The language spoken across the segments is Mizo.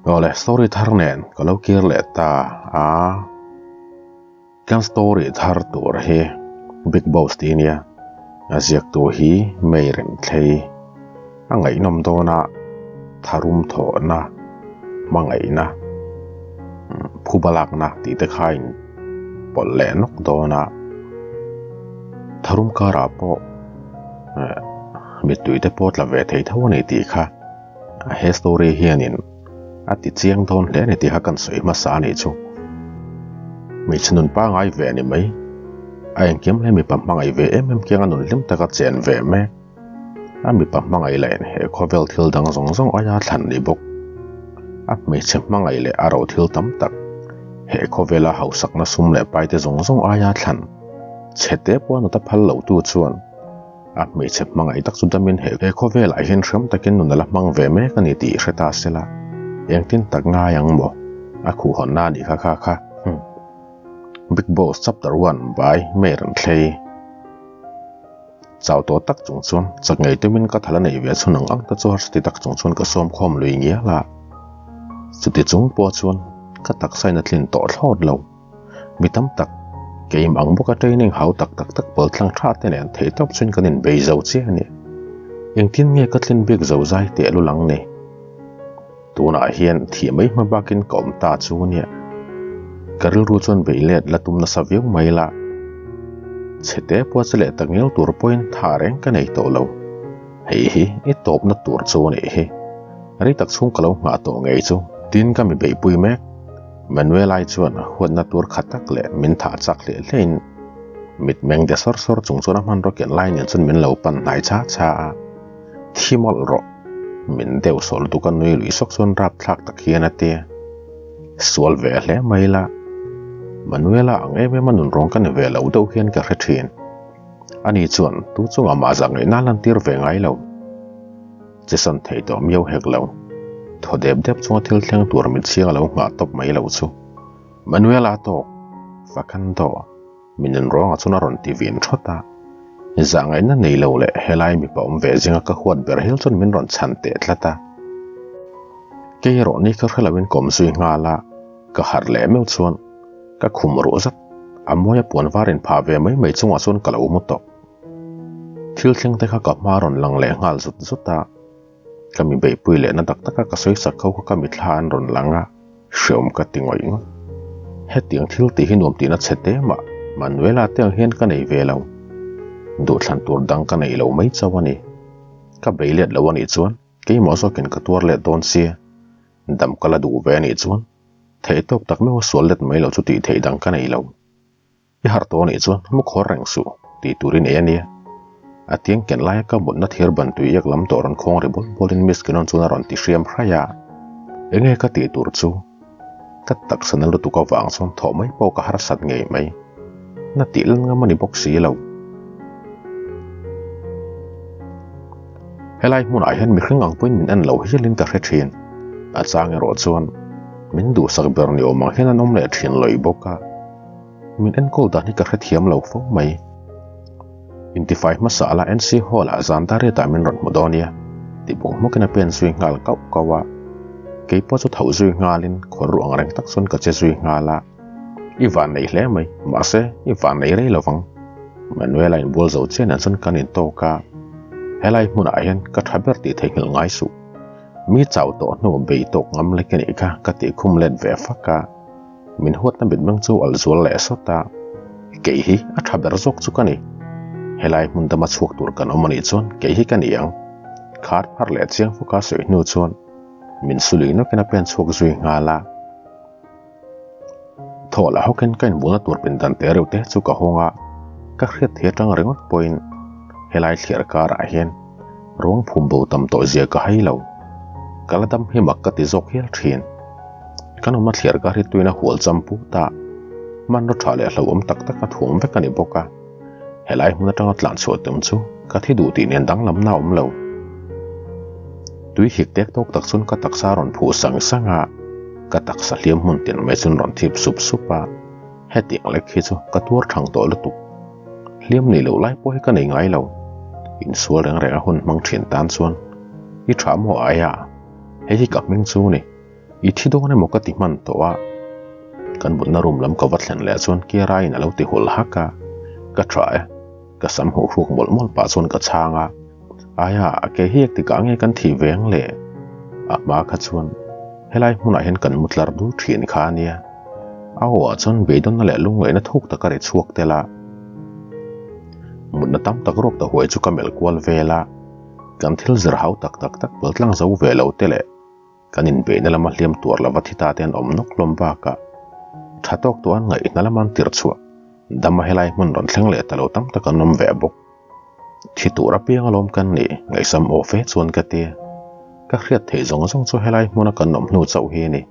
Awle story thar nen ka lo kir leh ta a. Kan story thar tur hi Big Boss tih ania, a ziaktu hi May Remthlei. A ngaihnawm dawn a, tharum thawhna, hmangaihna, phuba lakna tih te kha in pawlh leh nawk dawn a. Tharum karah pawh mittui te pawh tla ve thei tho a ni tih kha he story hianin a ti chiang dawn hle a ni tih kha kan sawi hmasa a nih chu. Hmeichhe nun pangai ve a ni mai. A engkim hle mipa hmangaih ve em em kianga nun hlim taka chen ve mek. A mipa hmangaih leh he khawvel thil dang zawng zawng aia thlan ni bawk. A hmeichhe hmangaih leh a ro thil tam tak, he khawvela hausakna sum leh paite zawng zawng aia thlan chhe te pawh a nawta phal lotu chuan a hmeichhe hmangaih tak chu damin he khawvelah hian hram takin nun a la hmang ve mek a ni tih hre ta sela, engtin tak ngai ang maw? A khuhhawnna a nih kha kha kha. Humm. Big Boss Chapter One by Meiran Thlei. Chau tawh tak chung chuan chak ngei tumin ka thala nei ve chhun ang ang te chu harsa ti tak chung chuan ka sawm khawm lui ngial a. Chuti chung pawh chuan ka taksa in a tlin tawh thlawt lo. Mi tam tak, keim ang bawka training hau tak tak tak pawl tlang tha te nen theihtawp chuan kan inbei zo chiah a ni. Engtin nge ka tlin bik zo zai teh lul ang ni? Tunah hian thih mai hma bakin ka awm ta chu nia. Ka rilru chuan beih let la tum nasa viau mai la. Chhete pawh che leh tak ngel tur pawhin tha reng ka nei tawh lo. Hei hi i tawpna tur chu a nih hi. Rei tak chhung ka lo nghah tawh ngei chu. Tin ka mi beihpui mek. Manuel ai chuan huatna tur kha tak leh min thah chak hleh hlehin mitmeng de sawr sawr chung chuan a hmanraw ken lai nen chuan min lo pan hnai cha cha a. Thi mawlh rawh. Min deuh sawh lutuk a nui lui sawk chuan rapthlak tak hian a ti. Sual ve hle mai la. Manuela ang em em a nun rawng ka ni ve lo deuh hian ka hre thin. Ani chuan tu chungah mah zah ngaihna a lantir ve ngai lo. Chesawn thei tawh miau hek lo. Thaw dep dep chunga thil thleng tur mit chhiang a lo nghah tawp mai lo chu. Manuela tawk. Fakhando. Min en rawngah chuan a rawn ti vin thawt a, zahngaihna nei lo leh helai mipa awm ve zinga ka huat ber hil chuan min rawn chhan teh tlat a. Kei erawh ni ka hre loin ka awm zui nghal a, ka harh leh meuh chuan ka khum ruh zat a mawi a puan var in phah ve mai mai chungah chuan ka lo mu tawh. Thil thleng te kha ka hma rawn lang leh nghal zut zut a, ka mi beihpui lehna tak taka ka sawi sak ho kha ka mithla an rawn lang a. Hreawm ka ti ngawih ngawih. Hetiang thil tih hi nuam tihna chhe te mah Manuela te ang hian ka nei ve lo. Duhthlan tur dang ka nei lo mai chauh a ni. Ka bei let lo a nih chuan keimah zawkin ka tuar let dawn sia. Dam ka la duh ve a nih chuan theihtawp tak meuh a sual let mai lo chu tih theih dang ka nei lo. I harh tawh anih chuan mu khawr reng suh tih turin ei a nia. A tiang ken laia ka mutna thir ban tui iak lam tawh rawn khawng ri bawl bawlin Miss Kinon chuan a rawn ti hriam hraih a. Enge ka tih tur chu? Ka taksa na lutuk avang chuan thawh mai pawh ka harsat ngei mai. Na tih lan ngam a ni bawk si lo. Helai hmunah hian mihring ang pawhin min en lo hialin ka hre thin. A chang erawh chuan min duhsak ber ni awm ang hian an awm leh thin lawih bawk a. Min enkawl dan hi ka hrethiam lo fo mai. Intifai hmasa ala NC Hall ah zan dar riatah min rawn hmu dawn nia tih bawng hmawkin a pen zui nghal kauh kauh a. Kei pawh chu tho zui nghalin khawl ruh ang reng tak chuan ka che zui nghal a. I van nei hle mai, mahse i van nei rei lovang. Manuela inbual zo chiah nen chuan kan intawk a. Helai hmunah hian ka tha ber tih theihnghilh ngai suh. Mi chau tawh hnu bei tawk ngam lek a nih kha ka tih khum let ve fak a. Min huatna mitmeng chu al zual leh sawt a, kei hi a tha ber zawk chu ka ni. Helai hmun dama chhuak tur kan awm anih chuan kei hi ka ni ang. Khar phar leh chiang fuka sawi hnu chuan min sului nawkin a pen chhuak zui nghal a. Thaw la hawkin ka inbulna tur pindan te reuh te chu ka hawng a, ka hriat thei atang ringawt pawhin helai thliar karah hian ruang phum bo tam tawh zia ka hai lo. Ka la dam hi mak ka ti zawk hial thin. Kan awmna thliar kar hi tuina hual cham put a, hmanraw tha leh hlauhawm tak tak a thuam vek a ni bawk a. Helai hmun atanga tlan chhuah tum chu ka thi duh tih nen danglamna a awm lo. Tui hik tek tawk tak chuan ka taksa a rawn phuh sang sang a, ka taksa hliam hmun tin mai chuan rawn thip sup sup a, hetiang lek hi chu ka tuar thang tawh lutuk. Hliam nei loh lai pawh hi ka nei ngai lo. Insual reng reng a hun hmang thin tan chuan i tha maw aia? Hei hi ka hming chu ni. I thi dawn emaw ka ti hman tawh a. Kan mutna room lam ka va thlen leh chuan Kiara-in a lo ti hul hak a. Ka tha e. Ka sam huh hruk mawlh mawlh pah chuan ka chhang a. Aia, a ke hi engtikah nge kan thih ve ang le? A hma kha chuan helai hmunah hian kan mu tlar dur thin kha a nia. A awah chuan beidawnna leh lungngaihna thuk tak a ri chhuak tel a. Mutna tam tak ruak ta huai chu ka melh kual vel a. Kan thil zir hau tak tak tak bal tlang zo ve lo te leh kan inbeihna lama hliam tuar lova thi ta te an awm nawk hlawm bakah tha tawk tawh an ngaihna lama an tirh chhuah dama helai hmun rawn thleng leh ta lo tam tak an awm ve bawk. Thi tur apiang alawm kan nih ngaihsam aw fe chuan ka ti. Ka hriat theih zawng zawng chu helai hmuna kan awm hnu chauh hi a ni.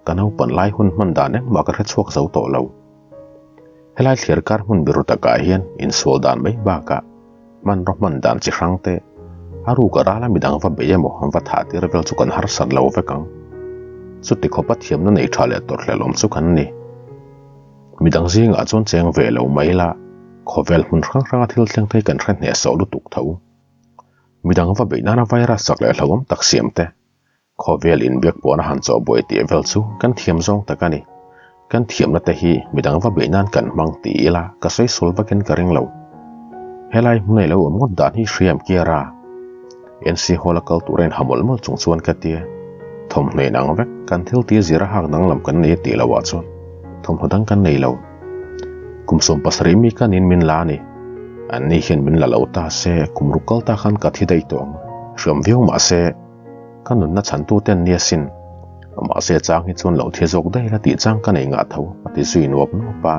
Ka naupan lai hun hman dan engmah ka hre chhuak zo tawh lo. Helai thliar kar hmun biru takah hian insual dan mai bakah hmanraw hman dan chi hrang te, a ruk a rala midang va bei emaw va thah tir vel chu kan harsat lo vek ang. Chuti khawpa thiamna nei tha leh tawrhhlelawm chu kan ni. Midang zingah chuan cheng ve lo mai la, khawvel hmun hrang hranga thil thleng phei kan hre hnehsawh lutuk tho. Midang va beih nana virus chak leh hlauhawm tak siam te, Khawvel inbiak pawhna han chawh buai tih vel chu kan thiam zawng tak a ni. Kan thiamna te hi midang va beih nan kan hmang ti ila ka sawi sual vakin ka ring lo. Helai hmunei lo awm ngawt dan hi hriam kiar a. NC Hall a kal tur a inha mawlh mawlh chung chuan ka ti. Thawmhnaw in ang vek, kan thil ti zir a hak danglam kan nei a tih loh ah chuan thawmhnaw dang kan nei lo. Kum 17 mi ka nin min la a ni. An ni hian min la lo ta se kum ruk kal ta khan ka thi daih tawh ang. Hriam viau mah se. Ka nunna chhantu te an nia sin. Mahse chang hi chuan lo thi zawk daih la tih chang ka nei ngah tho, a ti zui nuap nuap a.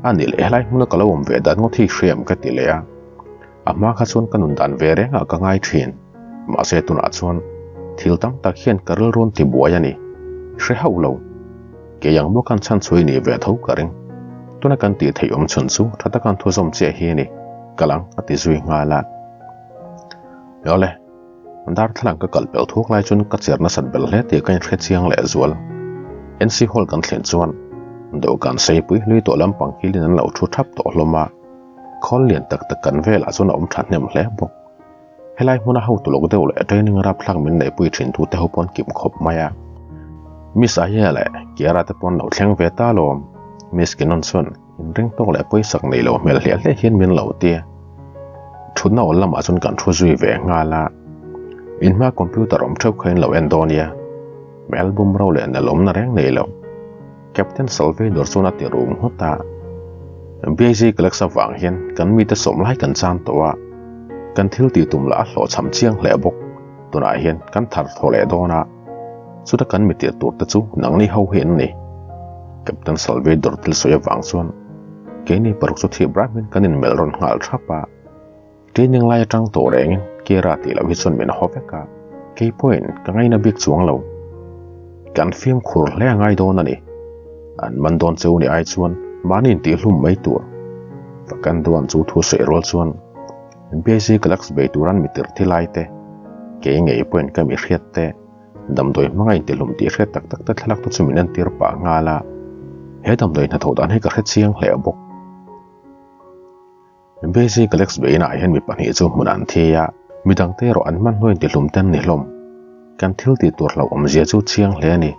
A nih leh helai hmuna ka lo awm ve dan ngawt hi hriam ka ti leh a. A hma kha chuan ka nun dan ve rengah ka ngai thin. Mahse tunah chuan thil tam tak hian ka rilruan ti buai a ni. Hre hauh lo. Kei ang bawk an chhan chhui ni ve tho ka ring. Tuna kan tih theih awm chhun chu tha taka an thuzawm chiah hi a ni. Kal ang, a ti zui nghal a. Awle. Darthlalang ka kal pelh thuak lai chuan ka cher nasat belh hle tih ka inhre chiang leh zual. NC Hall kan thlen chuan dawhkan seipui hlui tawh lampang hilin an lo thu thap tawh hlawm a, khawl lian tak tak kan velah chuan a awm thahnem hle bawk. Helai hmuna hotu lawk deuh leh training rapthlak min neihpui thin tute ho pawn kim khawp mai a. Miss Ahia leh Kiara te pawn lo thleng ve ta lawm. Miss Kinon chuan Inring tawk leh pawisak nei lo hmel hliah hliah hian min lo ti. Thutna awl lamah chuan kan thu zui ve nghal a. Inhma computer awm theuh kha in lo en dawn nia. Hmel bum ro leh nel awmna reng nei lo. Captain Salvador chuan a ti rum nghut a. BIG Galax avang hian kan mite sawm lai kan chan tawh a. Kan thil tih tum lah a hlawhchham chiang hle bawk. Tunah hian kan thar thaw leh dawn a. Chuta kan mi tirh tur te chu nangni ho hi an ni. Captain Salvador thil sawi avang chuan keini paruk chu thih Brahmin kan inmelh rawn nghal thap a. Training lai atang tawh rengin Kiara tih loh hi chuan min haw vek a, kei pawhin ka ngaina bik chuang lo. Kan fimkhur hle a ngai dawn a ni. An man dawn cheu ni ai chuan mahni intihhlum mai tur. Fakanduan chu thu sawi rual chuan BIC Galax bei turan mi tirh thi lai te, kei ngei pawhin ka mi hriat te, damdawi hmanga intihlum tih hriat tak tak te thlalak te chu min entir pah nghal a. He damdawi hnathawh dan hi ka hre chiang hle bawk. BIC Galax beinah hian mi pahnih chu hmun an thi a, midangte erawh an hman hnuai intihlum te an ni hlawm. Kan thil tih tur hlauhawmzia chu chiang hle a ni.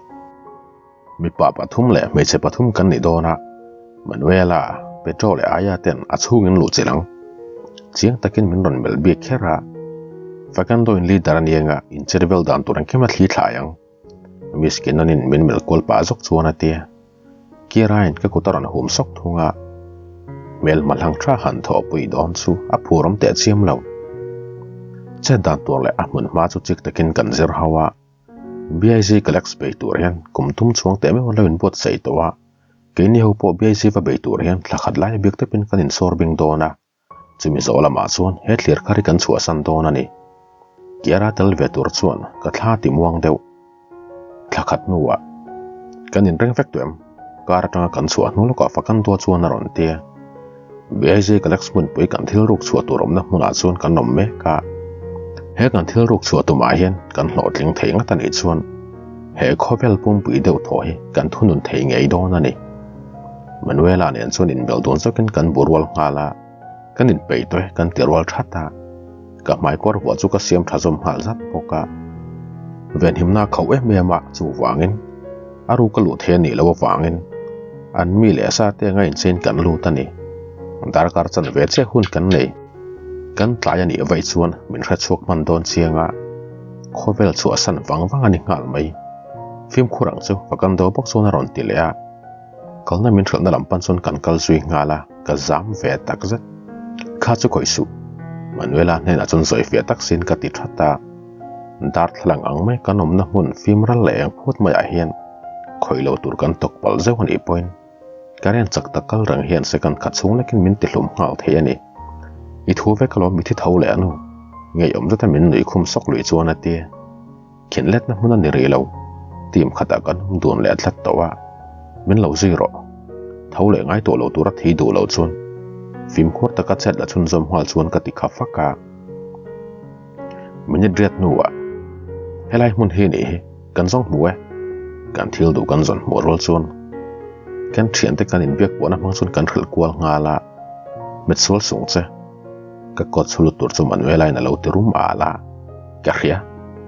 Mipa pathum leh hmeichhe pathum kan nih dawn a, Manuela, Petro leh Aya ten a chhungin luh chilh ang. Chiang takin min rawn melh bik kher a, Fakandoin leader a ni anga inchir vel dan tur engkim a thli thlai ang. Miss Kenonin min melh kual pah zawk chuan a ti. Kiarain ka kut a rawn hum sawk thung a, hmel hma hlang tha han thawhpui dawn chu a phurawm teh chiam lo. Chet dan tur leh a hmun hma chu chik takin kan zir ho a. BIG Galax bei tur hian kum tum chhuang teh meuh an lo inbuatsaih tawh a, keini ho pawh BIG va bei tur hian thla khat lai bik tepin kan insawr bing dawn a, chumi zawh lamah chuan he thlir kha ri kan chhuahsan dawn a ni. Kiara tel ve tur chuan ka thla ti muang deuh. Thla khat hnuah kan inreng vek tawh em? Car atanga kan chhuah hnu lawkah Fakandua chuan a rawn ti a. BIJ Galax hmunpui kan thil ruk chhuah tur awmna hmunah chuan kan awm mek a. He kan thil ruk chhuah tumah hian kan hlawhtling thei ngat a nih chuan he khawvel pumpui deuh thaw hi kan thunun thei ngei dawn a ni. Manuela nen chuan inbel dun zawkin kan bu rual nghal a, kan inpeih tawh e kan ti rual that a. Ka hmaikawr vuah chu ka siam tha zawm nghal zat bawk a. Venhimna a khauh em em a, chuvangin a ruk a luh thei a nih loh avangin an mi leh sa te anga inchein kan lut a ni. Darkar chan ve chiah hun kan nei. Kan tlai a nih vaih chuan min hrechhuak hman dawn chiang a, khawvel chhuahsan vang vang a ni nghal mai. Fimkhur ang chu Fakando bawk chuan a rawn ti leh a. Kalna min hrilhna lam pan chuan kan kal zui nghal a, ka zam ve tak zet. Kha chu khawih suh. Manuela hnenah chuan zawi fiah tak siin ka ti that a. Darthlalang ang mai kan awmna hmun fim ral leh eng phut maiah hian khawih lo tur kan tawk palh zeuh a nih pawhin current chak tak kal reng hian second khat chhung lekin min tihlum nghal thei a ni. I thu vek alawm i thi tho leh anu. Ngeiawm zeta min nuih khum sawk lui chuan a ti. Khinletna hmun a ni rih lo. Team khatah kan awm dun leh tlat tawh a, min lo zui rawh. Tho leh ngai tawh lo tura thei duh lo chuan fimkhur taka chet la chhunzawm nghal chuan ka ti kha fak a. Minute riat hnuah helai hmun hi nih hi kan zawng hmu e. Kan thil duh kan zawn hmuh rual chuan kan thiante kan inbiak puahna hmang chuan kan hrilh kual nghal a, Metsual sung che. Ka kawt chu lut tur chu Manuela in a lo ti rum al a, ka hria,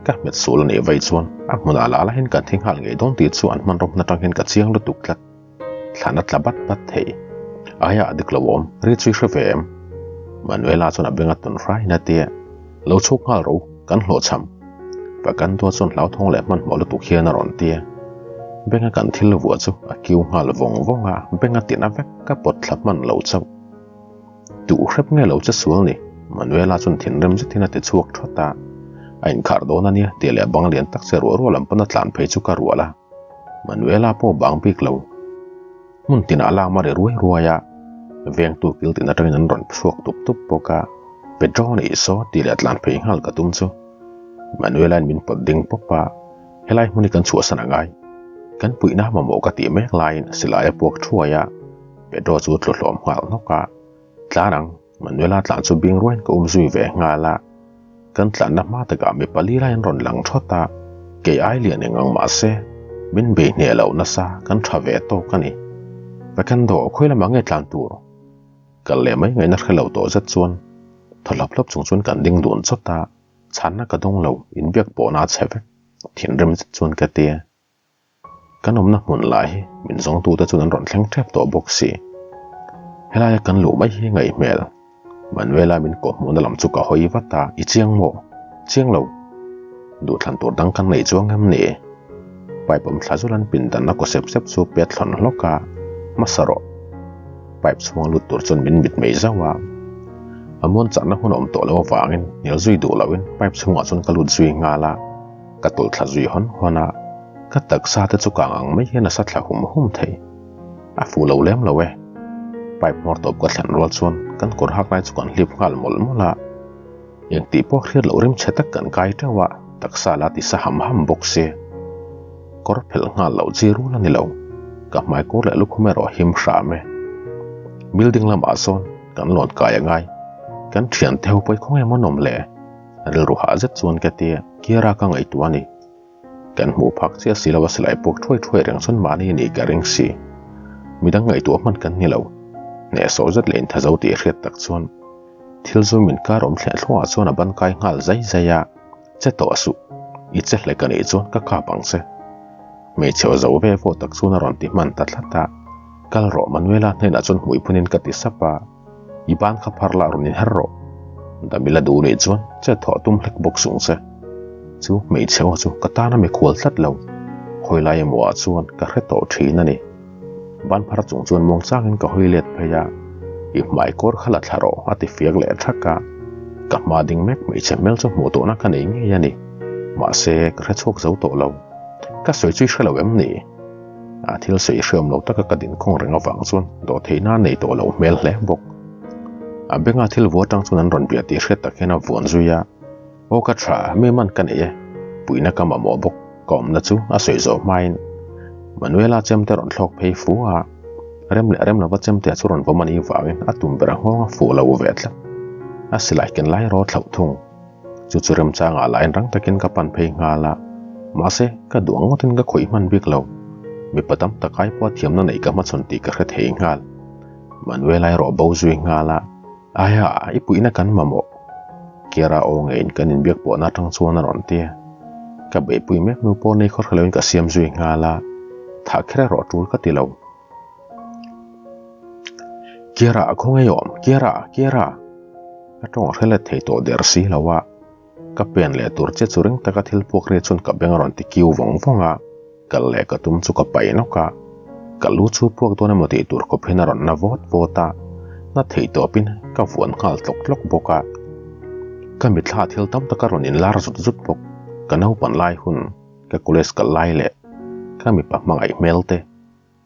ka hmet sul a nih vei chuan a hmunah lah lahin kan thi nghal ngei dawn tih chu an hmanraw hmun atang hian ka chiang lutuk tlat. Thlan a tla bat bat thei. Aia a dik lo awm, ri chu i hre ve em? Manuela chuan a beng a tun hraiin a ti a, Lo chhuk nghal ro, kan hlawhchham. Pakandua chuan hlauthawng leh hmanhmawh lutuk hian a rawn ti a. Benga kan thil vuah chu a kiu nghal vawng vawng a, benga tina vek ka pawt thla hman lo chauh. Duh hrep nge lo che sual ni? Manuela chuan thinrim zetin a ti chhuak thawt a. A inkhar dawn a nia tih leh bang lian tak che ruah ruah lam pawn a tlan phei chu ka rual a. Manuela pawh bang bik lo. Hmun tinah lam a ri ruai ruai a, vengtu kil tin atangin an rawn chhuak tup tup bawk a. Pedro nih saw tih leh tlan phei nghal ka tum chu. Manuela in min pawt ding pawp a, helai hmun hi kan chhuahsan a ngai. Kan puihna mamawh ka tih mek laiin silai a puak thuai a. Pedro chu tlu hlawm nghal hnawk a, Tlan ang, Manuela tlan chu bing ruaiin ka um zui ve nghal a. Kan tlanna hma takah mi pali lai an rawn lang thawt a, kei ai lian eng ang mah se, min bei hneh loh nasa kan tha ve tawk a ni. Fernando, khawi lamah nge tlan tur? Kal leh mai ngaihna hre lo tawh zet chuan thaw hlap hlap chung chuan kan ding dun chawt a, chhanna ka dawng lo, inbiak pawhna a chhe vek, thinrim zet chuan ka ti a. Kan awmna hmun lai hi min zawngtute chuan an rawn thleng tep tawh bawk si. Helaia kan luh mai hi ngaih hmel. Manuela min kawh hmuhna lam chu ka hawi vat a, I chiang maw? Chiang lo. Duhthlan tur dang kan nei chuang em ni? Pipe awm thla zul an pindanna kaw sep sep chu pet thlawn hlawk a, hmasa rawh. Pipe chhunga lut tur chuan min mit mei zauh a. A muan chahna hun a awm tawh loh avangin hnial zui duh loin pipe chhungah chuan ka lut zui nghal a. Ka tawlh thla zui hawn hawn a, ka taksa te chu kang ang mai hian a sa thla hum hum thei. A fuh lo lem lo e. Pipe hmawr tawp ka thlen rual chuan kan kawr hak lai chu kan hlip nghal mawlh mawlh a. Engtih pawh hriat loh rim chhe tak kan kai teuh a, taksa la ti sa ham ham bawk si. Kawr phelh nghal loh chi rul a ni lo. Ka hmai kawr leh lukhum erawh him hram e. Building lamah sawn kan lawn kai a ngai. Kan thiante ho pawh i khawnge maw nawm le? Rilru hah zet chuan ka ti a, Kiara ka ngaihtuah a ni. Kan hmuh phak chiah si lo a silai puak thuai thuai reng chuan mahni a nih ka ring si. Midang ngaihtuah hman kan ni lo. Hnehsawh zet leh inthazo tih hriat tak chuan thil zu min kar awm thleh thluahah chuan a ban kai nghal zai zai a, Che tawh suh, i che hlek a nih chuan ka kap ang che. Hmeichhe aw zo ve vawh tak chuan a rawn ti hman ta tlat a, Kal rawh Manuela hnenah chuan hmui phunin ka ti sap a. I ban kha phar lah rawn inher rawh. Damila duh nih chuan chet thawh tum hlek bawk sung che. Chu hmeichhe aw chu ka tana mikhual tlat lo. Hawi lai emaw ah chuan ka hre tawh thin a ni. Ban phar chung chuan muang changin ka hawi let phei a, I hmai kawr kha la thla rawh a ti fiak leh thak a. Ka hma ding mek hmeichhe hmel chu hmuh tawhna ka nei ngei a ni. Mahse ka hre chhuak zo tawh lo. Ka sawi chu i hre lo em ni? A thil sawi hriam lo taka ka din khawng reng avang chuan dawhtheihna a nei tawh lo hmel hle bawk. A benga thil vu atang chuan an rawn bia tih hriat tak hian a vuan zui a, Aw ka tha, mi man ka nei e, puihna ka mamawh bawk, ka awmna chu a sawi zawh hmain Manuela chemte rawn thlawk phei fu a, rem leh rem lova chemte chu rawn vawm a nih vangin a tum ber a nghawng a fuh lo ve tlat. A silai ken lai rawh thlauh thung. Chu chu remchangah lain rang takin ka pan phei nghal a, mahse, ka duh ang ngawtin ka khawih hman bik lo. Mipa tam tak ai pawha thiamna neih ka hmachhawn tih ka hre thei nghal. Manuel-a erawh bo zui nghal a, Aia, i puihna kan mamawh. Kiara aw ngeiin kan inbiak pawhna atang chuan a rawn ti a. Ka beihpui mek hnu pawh nei khawr loin ka siam zui nghal a, thah kher erawh tul ka ti lo. Kiara khaw ngei awm, Kiara, Kiara! Ka tawng hre let thei tawh der si lo a, ka pen leh tur che chu ring taka thil puak ri chuan ka beng a rawn ti kiu vawng vawng a, kal leh ka tum chu ka paih nawk a, ka lu chu puak dawn emaw tih tur khawp hian a rawn na vawt vawt a, na theih tawpin ka vuan nghal tlawk tlawk bawk a. Ka mitthla thil tam tak a rawn inlar zut zut bawk, ka naupan lai hun, ka college kal lai leh ka mipa hmangaih hmel te,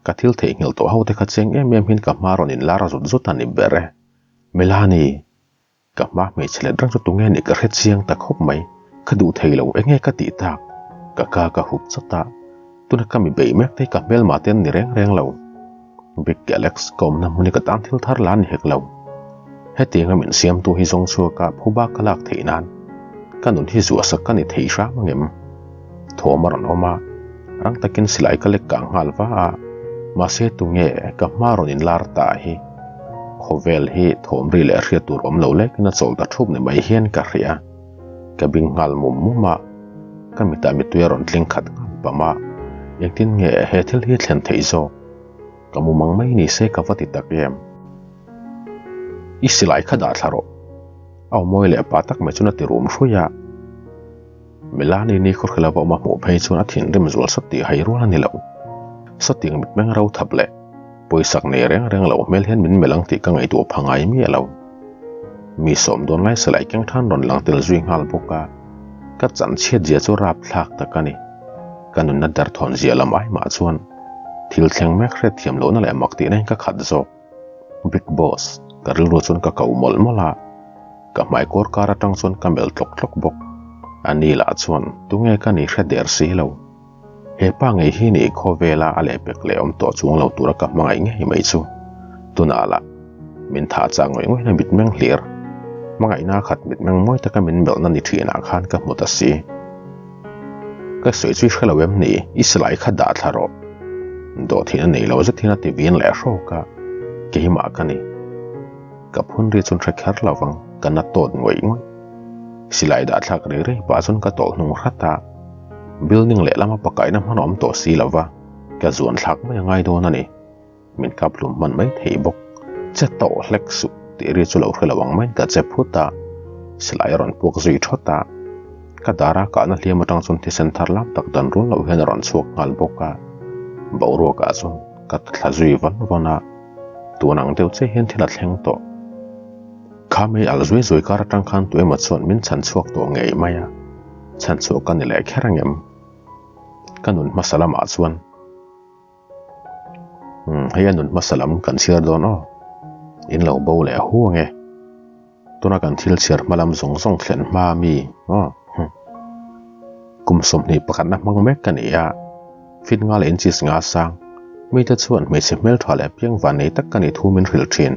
ka thil theihnghilh tawh ho te kha cheng em em hian ka hma rawn inlar zut zut a ni ber e. Melanie! Ka hma hmeichhe let reng chu tunge nih ka hre chiang ta khawp mai, ka duh thei lo, enge ka tih tak? Ka ka ka hup chawt a, tuna ka mi beih mek te hi ka hmelma te an ni reng reng lo. Big Alex, ka awmna hmun hi ka tan thil thar la ni hek lo. Hetianga min siamtu hi zawng chhuaka phuba ka lak theih nan ka nun hi zuahsak ka ni thei hram angem? Thawm a rawn awm a, rang takin silai ka lek kang nghal va a, mahse tunge ka hma rawn inlar ta hi? Khawvel hi thawm ri leh hriat tur awm lo lekin a chawl ta thup ni mai hian ka hria. Ka bing nghal mum mum a, ka mitah mittui a rawn tling khat nghal pam a, engtin nge he thil hi thlen theih zawk? Ka mu mang mai ni se ka va ti tak em? I silai kha dah thla rawh. A aw mawi leh pa tak mai chuan a ti rum hruai a. Melanie ni khawhri lova awm a hmuh phei chuan a thinrim zual sawt tih hai rual a ni lo. Sawtiang mitmeng ro thap leh pawisak nei reng reng lo hmel hian min melh ang tih ka ngaihtuah pha ngai miah lo. Mi sawm dawn lai silai keng than rawn lang tel zui nghal bawk a, ka chan chhiat zia chu rapthlak tak a ni. Ka nunna derthawn zia lam ai mah chuan thil thleng mek hriat thiam lohna leh mak tihna in ka khat zawk. Big Boss, ka rilru chuan ka ko mawlh mawlh a, ka hmai kawr kar atang chuan ka melh tlawk tlawk bawk. A ni lah chuan tunge ka ni hre der si lo. He pa ngei hi ni khawvela a lehpek leh awm tawh chuang lo tura ka hmangaih ngei mai chu. Tunah lah min thah chak ngawih ngawih na mitmeng hlir, hmangaihna khat mitmeng mawi taka min melhna ni thinah khan ka hmu ta si. Ka sawi chu i hre lo em ni? I silai kha dah thla rawh. Dawhthihna nei lo zet hian a ti vin leh hrawk a, keimah ka ni. Ka phun ri chuan hre kher lo vang, ka na tawt ngawih ngawih. Silai dah thlak rei rei pah chuan ka tawlh hnung hrat a, building lehlama pakaihna hman a awm tawh si lo va, ka zuan thlak mai a ngai dawn a ni. Min kap hlum hman mai thei bawk. Che tawh hlek suh tih ri chu lo hre lo ang maiin ka che phut a, silai a rawn puak zui thawt a. Ka dara kahna hliam atang chuan thisen thar lam tak dan rual loh hian a rawn chhuak nghal bawk a. Boruakah chuan ka thla zui vawn vawn a, tun ang deuh che hian thil a thleng tawh. Kha mei alh zui zui kar atang khan tu emaw chuan min chhan chhuak tawh ngei mai a, chhan chhuah ka ni leh kher angem? Ka nun hmasa lamah chuan. Umm hei a nun hmasa lam kan chhiar dawn aw. In lo bo leh hu ange. Tuna kan thil chhiar hma lam zawng zawng thlen hma mi aw. Kum 21 na hmang mek ka ni a. Fit nga leh inches nga sang. Mite chuan hmeichhe hmeltha leh piang van nei tak ka nih thu min hrilh thin.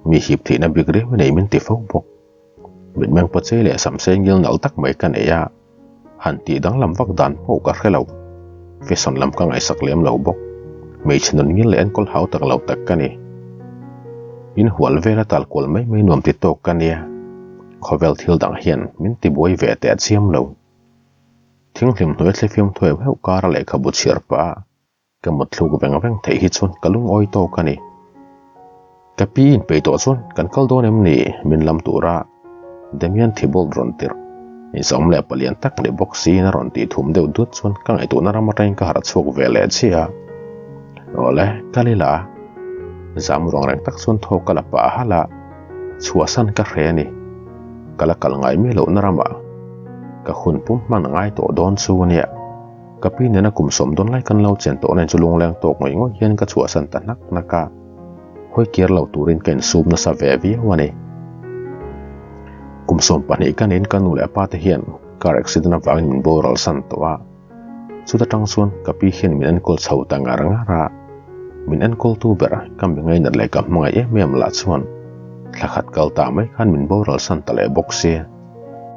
Mi hip thihna bik riau nei min ti fo bawk. Mitmeng pawchei leh samsei ngil nalh tak mai ka nei a. Han tih danglam vak dan pawh ka hre lo. Fashion lam ka ngaihsak lem lo bawk. Hmeichhe nun ngil leh enkawl hau tak lo tak ka ni. In hual vela tal kual mai mai nuam ti tawk ka nia. Khawvel thil dang hian min ti buai ve teh a chiam lo. Thinghlim hnuai thlifim thuai heuh kara lehkhabu chhiar pah a Ka mut thluk veng veng theih hi chuan ka lungawi tawk a ni. Ka pi inpeih tawh chuan kan kal dawn em ni? Min lam tura Damian Thibault rawn tirh. Inzawm leh palian tak ni bawk siin a rawn tih thum deuh dut chuan ka ngaihtuahna ram atangin ka harh chhuak ve leh chiah a. Awle, kal ila. Zam ruang reng tak chuan thaw ka la pah halh a, chhuahsan ka hre a ni. Ka la kal ngai miah lohna ramah ka hun pum hman a ngai tawh dawn chu a nia. Ka pi nena kum 10 dawn lai kan lo chen tawh nen chu lungleng tawk ngawih ngawih hian ka chhuahsan ta hnak hnak a, hawi kir lo turin ka insum nasa ve viau a ni. Kum 12 ka niin ka nu leh pa te hian car accident avangin min boral san tawh a, chuta tang chuan ka pi hian min enkawl chho ta ngar ngar a, min enkawltu ber ka mi ngainat leh ka hmangaih em em lah chuan thla khat kal ta mai khan min boral san ta leh bawk si.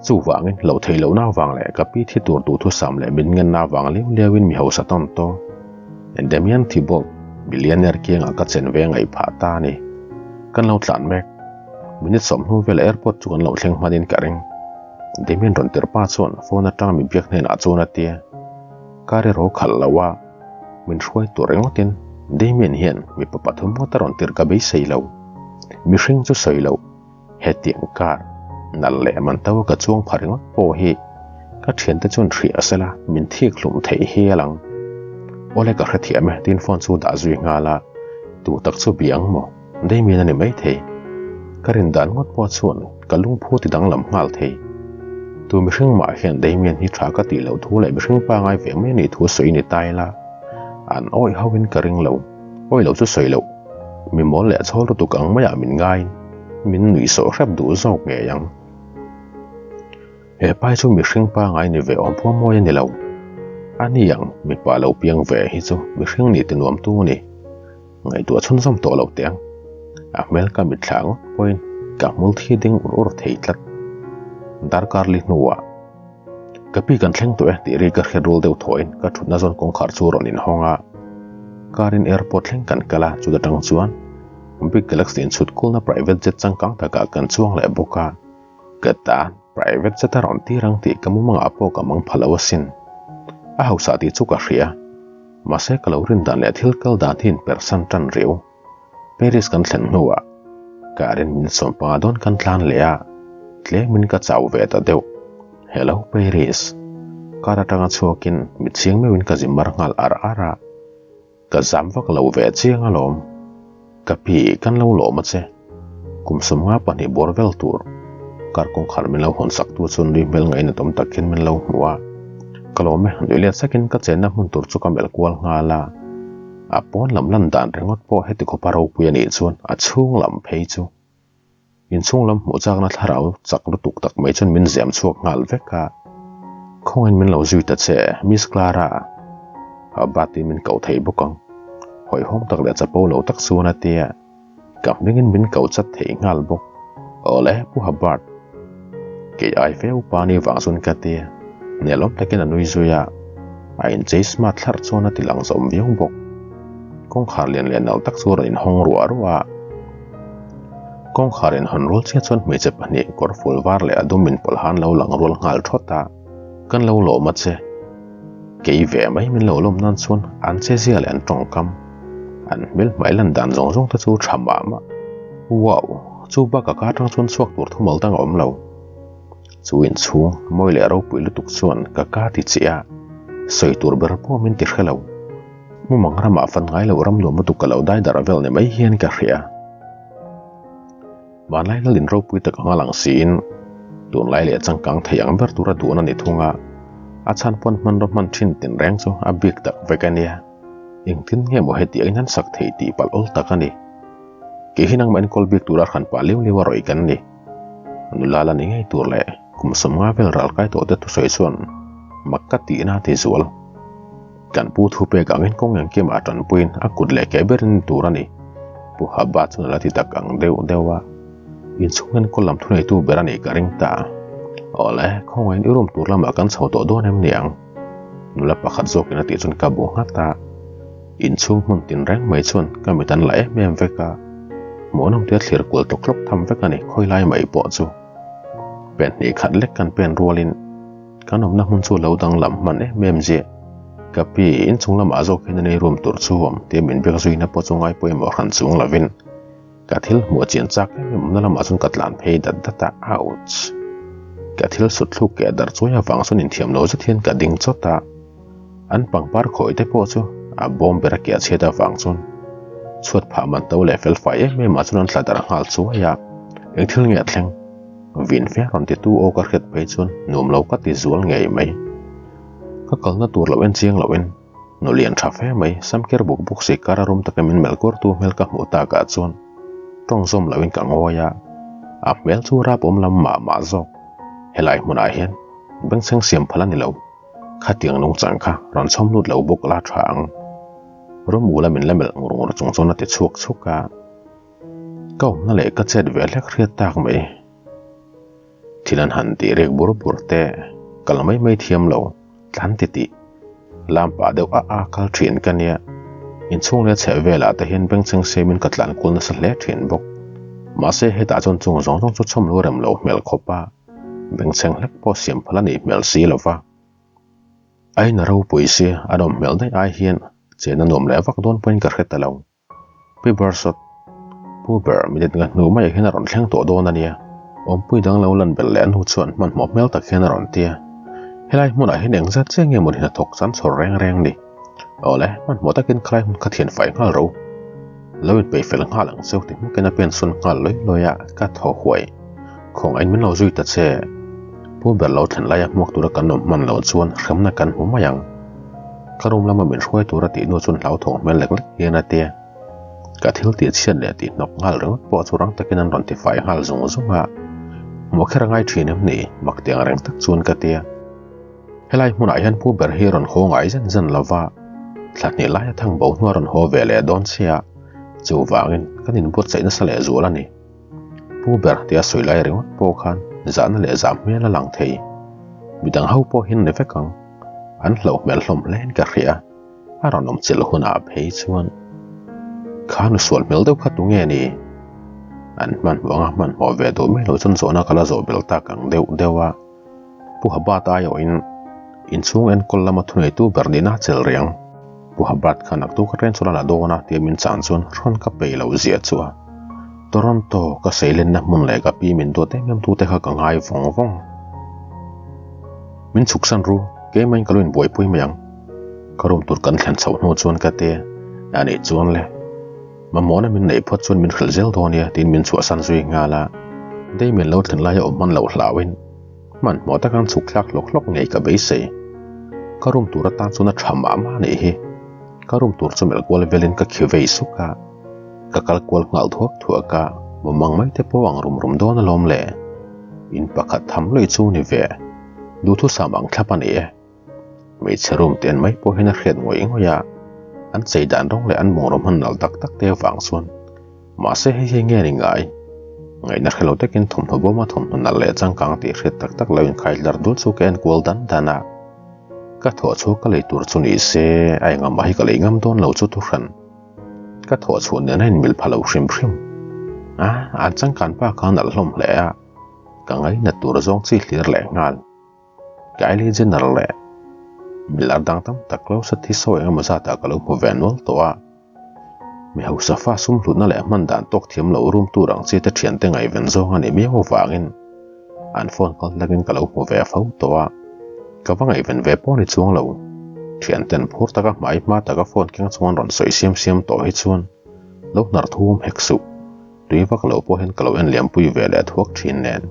Chuvangin lo thei lohna avang leh ka pi thi tur duhthusam leh min ngenna avang liau liauin mi hausa tawn tawh. Damian Thibault, billionaire kiangah ka chen ve ngaih phah ta a ni. Kan lo tlan mek. Minute 10 hnu velah airport chu kan lo thleng hmanin ka ring. Damien rawn tirh pa chuan phone atang mi biak hnenah chuan a tia. Car erawh khalh lo a, min hruai tur ringawtin Damien hian mipa pathum ngawt a rawn tirh ka beisei lo. Mihring chu sawi loh, hetiang car nalh leh man to a ka chuang pha ringawt pawh hi ka thiante chuan hria sela min thik hlum theih hi a lang. Awle ka hrethiam e tiin phone chu dah zui nghal a, tu tak chu bia ang maw? Damien a ni maithei. Ka rin dan ngawt pawh chuan ka lungphu ti danglam nghal thei. Tu mihring mah hian Damien hi tha ka tih loh thu leh mihring pangai ve mai a nih thu sawi ni ta ila, an awih ho in ka ring lo. Awih lo chu sawi loh. Mi mawl leh chhawl lutuk ang maiah min ngaiin min nuih sawh hrep duh zawk ngei ang. He pai chu mihring pangai ni ve awm pawh mawi a ni lo. A ni ang, mipa lo piang ve hi chu mihring nih ti nuam tu a ni. Ngaihtuah chhunzawm tawh lo teh ang. A hmel ka mitthla ngawt pawhin ka hmul thi ding ur ur thei tlat. Darkar li hnuah ka pi kan thleng tawh e tih ri ka hriat rual deuh thawhin ka thutna zawn kawngkhar chu rawn inhawng a. Car in airport thleng kan kal a, chuta tang chuan Big Galaxy inchhut kulna private jet changkang takah kan chuang leh bawk a. Ka tan private jet a rawn tir ang tih ka mumangah pawh ka mang pha lo asin. A hausa tih chu ka hria. Mahse ka lo rin dan leh thil kal dan hi inpersan tan riau. Paris kan thlen hnuah car in min sawm panga dawn kan tlan leh a, tlemin ka chau ve ta deuh. Hello Paris. Car atanga chhuakin mit chiang meuhin ka zi mar nghal ar ar a. Ka zam vak lo ve chiang alawm. Ka pi kan lo lawm a che. Kum 52 bawr vel tur. Kar kawngkhar min lo hawn sak tu chuan nui hmel ngaih natawm takin min lo hmu a. Ka lawm e, nui let sakin ka chenna hmun tur chu ka melh kual nghal a. A pawn lam lan dan ringawt pawh heti khawpa ropui a nih chuan a chhung lam phei chu. Inchhung lam hmuh chakna thlarau chak lutuk tak mai chuan min zem chhuak nghal vek a. Khawngin min lo zui ta che, Miss Clara. A batin min koh thei bawk ang. Hawihhawm tak leh chapo lo tak chuan a ti a. Ka hmingin min koh chat thei nghal bawk. Awle, Pu Hubbard. Kei ai fe upa ni vang chuan ka ti a. Nelawm takin a nui zui a. A inchei smart thlarh chuan a ti lang zawm viau bawk. Kawngkhar lian leh nalh tak chu a rawn inhawng ruah ruah a. Kawngkhar in hawn rual chiah chuan hmeichhe pahnih kawr ful var leh a dum in pawlh han lo lang rual nghal thawt a, kan lo lawm a che. Kei ve mai min lo lawm nan chuan an che zia leh an tawngkam, an hmel hmai lan dan zawng zawng te chu tha mah mah. Wow! Chu bak a ka atang chuan chhuak tur thumal dang a awm lo. Chu inchhung mawi leh ropui lutuk chuan ka ka ti chiah a, sawi tur ber pawh min ti hre lo. Mumang ramah fan ngai loh ram nuam lutuk ka lo dai darh vel ni mai hian ka hria. Vanlai lalin ropui tak anga lang siin tunlai leh changkang thei ang ber tura duhna ni thung a, a chhan pawn hmanraw hman thin tinreng chu a bik tak vek a nia. Engtin nge maw hetiangin an sak thei tih palh awl tak a ni. Kei hi nangmah enkawl bik tura hran pah liau liau a rawih kan ni. Nula la ni ngei tur leh kum 50 vel ral kai tawh te thusawi chuan mak ka tihna a ti zual. Kan pu thu pek angin kawng engkim a tanpuiin a kut leh ke berin tur a ni. Pu Haba chuan a la ti tak ang deuh deuh a, inchhung enkawl lam thuneitu ber a nih ka ring ta. Awle, khawngaihin i room tur lamah kan chho tawh dawn em ni ang? Nula pakhat zawkin a tih chuan ka bu nghat a. Inchhung hmun tinreng mai chuan ka mit an la em em vek a, hmuhnawm te thlir kual tlawk tlawk tham vek a ni khawilai mai pawh chu. Pen hnih khat lek kan pen rualin Kan awmna hmun chu lo danglam hman em em ziah. Ka pi, inchung lamah zawk hian an ei rum tur chu awm tia min biak zuina pawh chu ngai pawimawh hran chung lovin ka thil hmuh chian chak em em awmna lamah chuan ka tlan phei dat dat a, ouch! Ka thil sut thluk keh darh chuai avang chuan inthiam lo zet hian ka ding chawt a, an pangpar khawi te pawh chu a bawm ber a keh chhiat avang chuan chhuat phah man to leh felfai em em ah chuan an tla darh nghal chuai a, eng thil nge a thleng? Vin fe rawn titu aw ka hriat phei chuan nuam lo ka ti zual ngei mai. Ka kalna tur lo en chiang loin nu lian tha fe mai samker buk buk si kar a rum taka min melh kur tu hmel ka hmuh takah chuan tawng zawm loin ka ngawi a, a hmel chu rap awm lam mah mah zawk. Helai hmunah hian bengchheng siam phal a ni lo, khatiang nungchang kha rawn chhawm lut lo bawk la tha ang. Rum ula min la melh ngur ngur chung chuan a ti chhuak chhuk a. Ka awmna leh ka chet ve hlek hriat tak mai. Thil an han tih rek bur bur te, kal mai mai thiam lo, tlan ti tih. Lam pah deuh a a kal thin ka nia. Inchhung leh chheh velah te hian bengchheng siamin ka tlan kual nasa hle thin bawk. Mahse hetah chuan chung zawng zawng chu chhawm lo rem lo hmel khawp a. Bengchheng hlek pawh siam phal a nih hmel si lo va. A in a ropui si, a nawm hmel daih ai hian chen a nuam leh vak dawn pawhin ka hre ta lo. Pi Barsawt, Pu ber minute nga hnu maiah hian a rawn thleng tawh dawn a nia. Awmpui dang lo lan belh leh a hnu chuan hmanhmawh hmel tak hian a rawn ti a. Helai hmunah hian engzat chiah nge mawni hnathawk chan chhawr reng reng ni? Awle, hmanhmawh takin khalai hmun kha thian fai nghal ro. Lo inpeih fel nghal ang cheu ti hmukin a pen sawn nghal lawi lawi a, ka thaw huai. Khawngaih min lo zui ta che. Pu ber lo thlen laia hmuak tura kan awm hman loh chuan hremna kan hmu mai ang. Ka room lama min hruai tura tih nu chuan hlauthawng hmel lek lek hian a ti a. Ka thil tih chhiat leh tih hnawk nghal ringawt pawh chu rang takin an rawn ti fai nghal zung zung a. Hmuh kher a ngai thin em ni? Mak ti ang reng tak chuan ka ti a. Helai hmunah hian pu ber hi rawn haw ngai zen zen lo va, thla hnih laia thang bo hnua rawn haw ve leh dawn sia, chuvangin kan inbuatsaih nasa leh zual a ni. Pu ber tia sawi lai ringawt pawh khan zahna leh zah hmel a lang thei. Midang ho pawh hian ni vek ang, an hlauh hmel hlawm hlein ka hria, a rawn awm chilh hunah phei chuan kha nu sual hmel deuh kha tunge ni? An hmanhmawh anga hmanhmawh ve duh mai loh chuan zawhna ka la zawh belh tak ang deuh deuh a. Pu Habat aiawhin inchhung enkawl lama thuneitu ber nihna a chelh reng. Pu Habat kha naktuk a ren chuan a la dawn a tia min chang chuan hrawn ka peih loh zia chu a. Toronto ka seilenna hmun leh ka pi min duat em em tute kha ka ngai vawng vawng. Min chhuksan ru, keimah in ka lo inbuaipui mai ang. Ka room tur kan thlen chhoh hnu chuan ka te a nih chuan le. Mamawhna min neih phawt chuan min hrilh zel dawn nia tiin min chhuahsan zui nghal a. Damien lo thlen laia awm hman loh hlauhin hmanhmawh taka an chhuk thlak hlawk hlawk ngei ka beisei. Ka room tur atan chuan a tha mah mah a nih hi. Ka room tur chu melh kual velin ka khi vei suk a. Ka kal kual nghal thuak thuak a, mumang mai te pawh ang rum rum dawn alawm le. In pakhat tham lui chu ni ve. Duhthusam ang thlap a ni e. Hmeichhe room te en mai pawh hian a hriat ngawih ngawih a, an chei dan rawng leh an bungraw hman nalh tak tak te avang chuan mahse hei hi nge ni ngai? Ngaihna hre lo takin thawmhnaw bawma thawmhnaw nalh leh changkang tih hriat tak tak lo inkhai hlar dul chu ka en kual dan dan a, ka thawh chhuak ka lei tur chu ni se a engah mah hi ka lei ngam dawn lo chu thuhran ka thawh chhuah nen a inmil pha lo hrim hrim a, an changkan pa kha a nalh hlawm hle a, ka ngainat tur zawng chi hlir leh nghal. Kylie Jenner leh milar dang tam tak lo sa thi sawi engemaw zatah ka lo hmu ve nual tawh a. Mi hausa fa sum hlutna leh hman dan tawk thiam lo rum tur ang chi te thiante ngaihven zawng a nih miau avangin an phone kal tlakin ka lo hmu ve fo tawh a. Ka va ngaihven ve pawh ni chuang lo. Thianten phur taka hmai hma taka phone keng chuan rawn sawi siam siam tawh hi chuan lo hnar thum hek suh. Tui vak lo pawh hian ka lo en liampui ve leh thuak thin nen.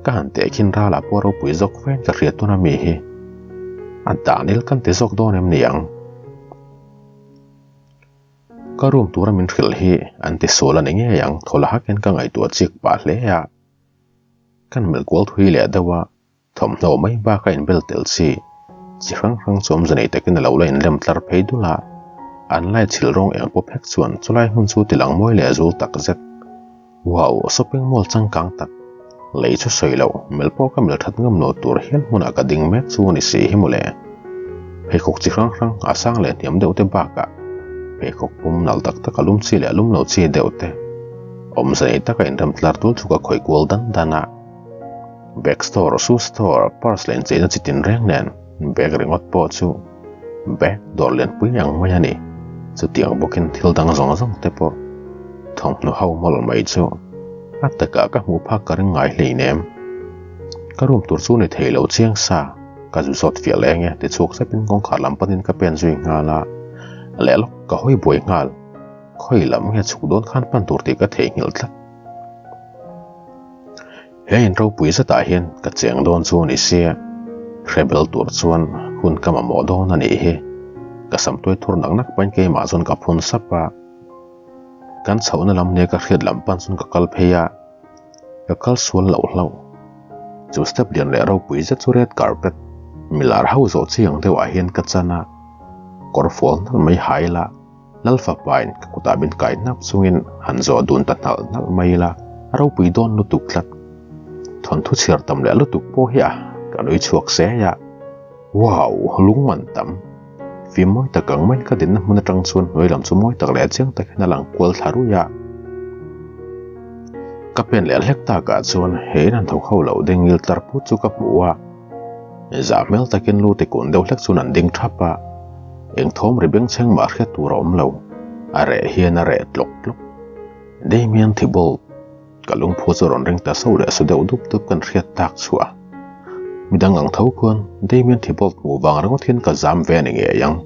Ka han teh khin ralah pawh ropui zawk fein ka hriat tuna mi hi. A Daniel kan ti zawk dawn em ni ang? Ka room tura min hrilh hi an ti sual a ni ngei ang thawla hakin ka ngaihtuah chik pah hle a. Kan melh kual thui leh deuh a. Thawmhnaw mai bak a inbel tel chi, chi hrang hrang chu awmze nei takin a lo la inlem tlar phei dul a, an lai chhilh rawng eng pawp hek chuan chulai hmun chu tilang mawi leh zul tak zet. Wow, shopping mall changkang tak, lei chu sawi loh, mel pawh ka mel that ngam lo tur hial hmunah ka ding mek chu a ni si hi mawle. Pheikhawk chi hrang hrang a sang leh hniam deuh te bakah pheikhawk pum nalh tak tak a lum chi leh a lum lo chi deuh te awmze nei taka inrem tlar dul chu ka khawih kual dan dan a. Bag store, shoe store, purse leh incheina chi tin reng nen bag ringawt pawh chu bag dawr lianpui ang mai a ni. Chutiang bawkin thil dang zawng zawng te pawh thawmhnaw ho mawlh mai chu a takah ka hmuh phak ka ring ngai hleinem. Ka room tur chu ni thei lo chiang sa, ka zu zawt fiah leng e ti chhuak zepin kawngkhar lam panin ka pen zui nghal a, leh lawk ka hawi buai nghal. Khawi lam nge chhuk dawn khan pan tur tih ka theihnghilh tlat. He in ropui zetah hian ka cheng dawn chu a ni sia, hre bel tur chuan hun ka mamawh dawn a nih hi. Ka sam tuai thur nak nak pahin keimah chuan ka phun sap a. Kan chhohna lam nia ka hriat lam pan chuan ka kal phei a, ka kal sual loh hlauh. Chu step lian leh ropui zet chu red carpet milar ho zawh chiang deuhah hian ka chan a, kawr fual nalh mai ha ila, Lal fapain ka kutah min kai hnap chungin han zawh dun ta hnalh hnalh mai ila, a ropui dawn lutuk tlat. Thawnthu chhiar tam leh lutuk pawh hi a, ka nui chhuak se a. Wow! Lung man tam. Fim mawi tak ang maiin ka dinna hmun atang chuan hnuai lam chu mawi tak leh chiang tak hian a lang kual thla ruih a. Ka pen leh hlek takah chuan he in an thawk ho loh ding ngil tlar put chu ka hmu a. Zah hmel takin lu ti kun deuh hlek chuan an ding thap a. Eng thawm ri bengchheng mah hriat tur a awm lo. A reh hian a reh tlawk tlawk. Damian Thibault. Ka lungphu chu rawn ring ta so leh su deuh dup dup kan hriat tak chhuah. Midang ang tho khuan Damian Thibault hmuh vang ringawt hian ka zam ve a ni ngei ang.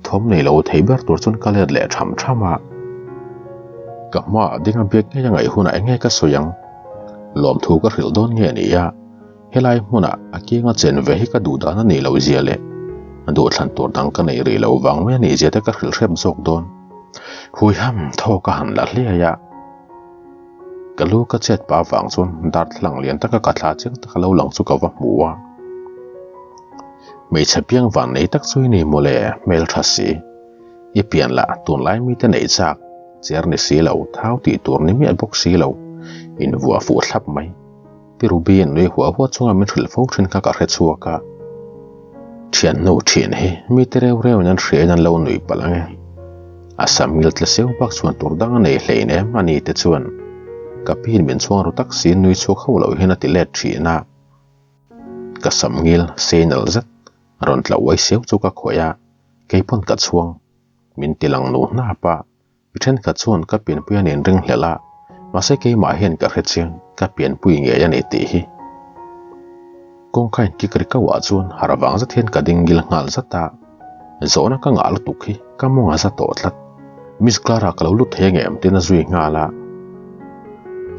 Thawm nei lo thei ber tur chuan ka let leh tham tham a. Ka hmaah ding a biak ngei a ngaih hunah eng nge ka sawi ang? Lawmthu ka hrilh dawn nge ni a, helai hmunah a kianga chen ve hi ka duh dan a nih loh zia leh duhthlan tur dang ka neih rih loh vang mai a nih zia te ka hrilh hrep zawk dawn. Huiham thaw ka han la hliai a. Ka lu ka chet pah avang chuan darthlalang lian taka ka thla chiang taka lo lang chu ka va hmu a. Hmeichhe piang van nei tak chu i ni mawle, hmeltha si. I pian lah tunlai mite neih chak, cher ni si lo, thau tih tur ni miah bawk si lo, invuah fuh thlap mai. Pi Ruby in nui huah huah chunga min hrilh fo thin kha ka hre chhuak a. Thiannu thin hi mite reu reu in an hria in an lo nui palh ang e. A sam ngil tle seu bak chuan tur dang a nei hlein em a ni te chuan ka pi in min chhuang ru tak si nui chhuak ho loh hian a ti let thin a. Ka sam ngil sei nalh zet rawn tla uai seu chu ka khawih a, keipawn ka chhuang min ti lang nu hnap a. Mi thenkhat chuan ka pianpui a nen ring hlelh a, mahse keimah hian ka hre chiang, ka pianpui ngei a ni tih hi. Kawngka in kik ri kauh ah chuan harh vang zet hian ka ding ngil nghal zat a, zawhna ka ngah lutuk hi ka mawng a za tawh tlat. Miss Clara ka lo lut thei angem tiin a zui nghal a.